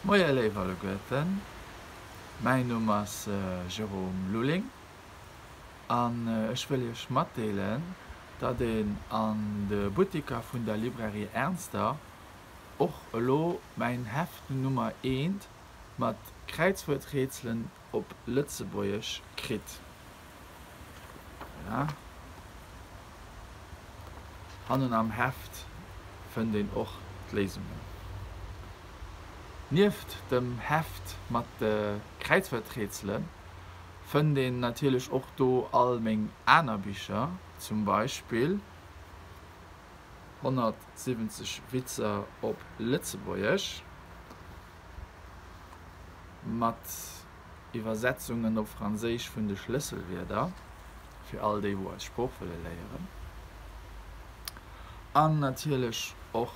Moie léif alleguerten, mäin Numm ass Jérôme Lulling an ech wëll iech matdeelen, datt een an de Buttiker vun der Librairie Ernster och elo mäin Heft Nummer eent mat Kräizwuerträtselen op Lëtzebuergesch kritt. Voilà. Hannen am Heft fënnt een och d'Léisungen. Nieft dem Heft mat de Kräizwuerträtsele fënnt een natierlech och do all meng aner Bicher, zum Beispill 170 Witzer op Lëtzebuergesch mat Iwwersetzungen op Franséisch vun de Schlësselwierder, fir all déi wou eis Sprooch wëlle léieren, an natierlech och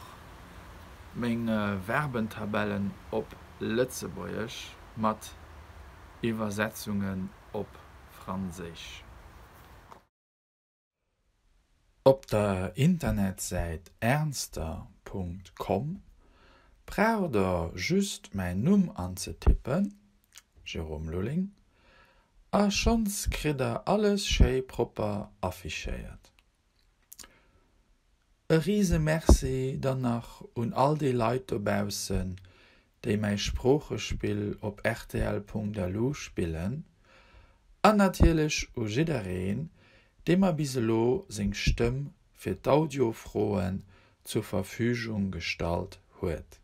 meng Verbentabellen op Lëtzebuergesch mat Iwwersetzungen op Franséisch. Op der Internetsäit ernster.com braucht der just mäin Numm anzetippen, Jérôme Lulling, a schonns kritt der alles schéi propper affichéiert. E rise Merci dann nach un all déi Leit dobaussen, déi mäi Sproochespill op rtl.lu spillen, an natierlech u jiddereen, dee mer bis elo seng Stëmm fir d'Audiofroen zur Verfügung gestallt huet.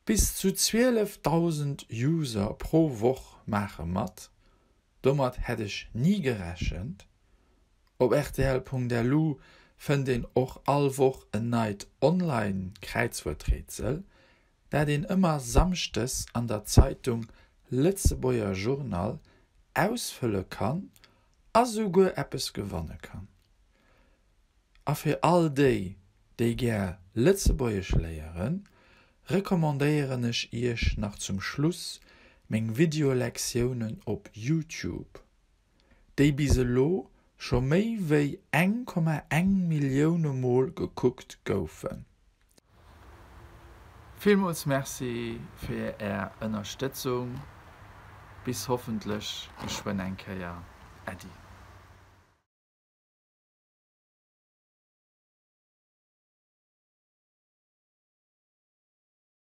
Bis zu 12.000 User pro Woch maache mat, domat hätt ech ni gerechent. Op rtl.lu fënnt een och all Woch en neit Online-Kräizwuerträtsel, dat een ëmmer samschdes an der Zeitung Lëtzebuerger Journal ausfëlle kann a souguer eppes gewanne kann. A fir all déi, déi gär Lëtzebuergesch léieren, recommandéieren ech iech nach zum Schluss meng Videolektiounen op Youtube. déi bis elo scho méi wéi 1,1 Millioune Mol gekuckt goufen. Villmools Merci fir Är Ënnerstëtzung. Bis hoffentlech geschwënn eng Kéier. Äddi.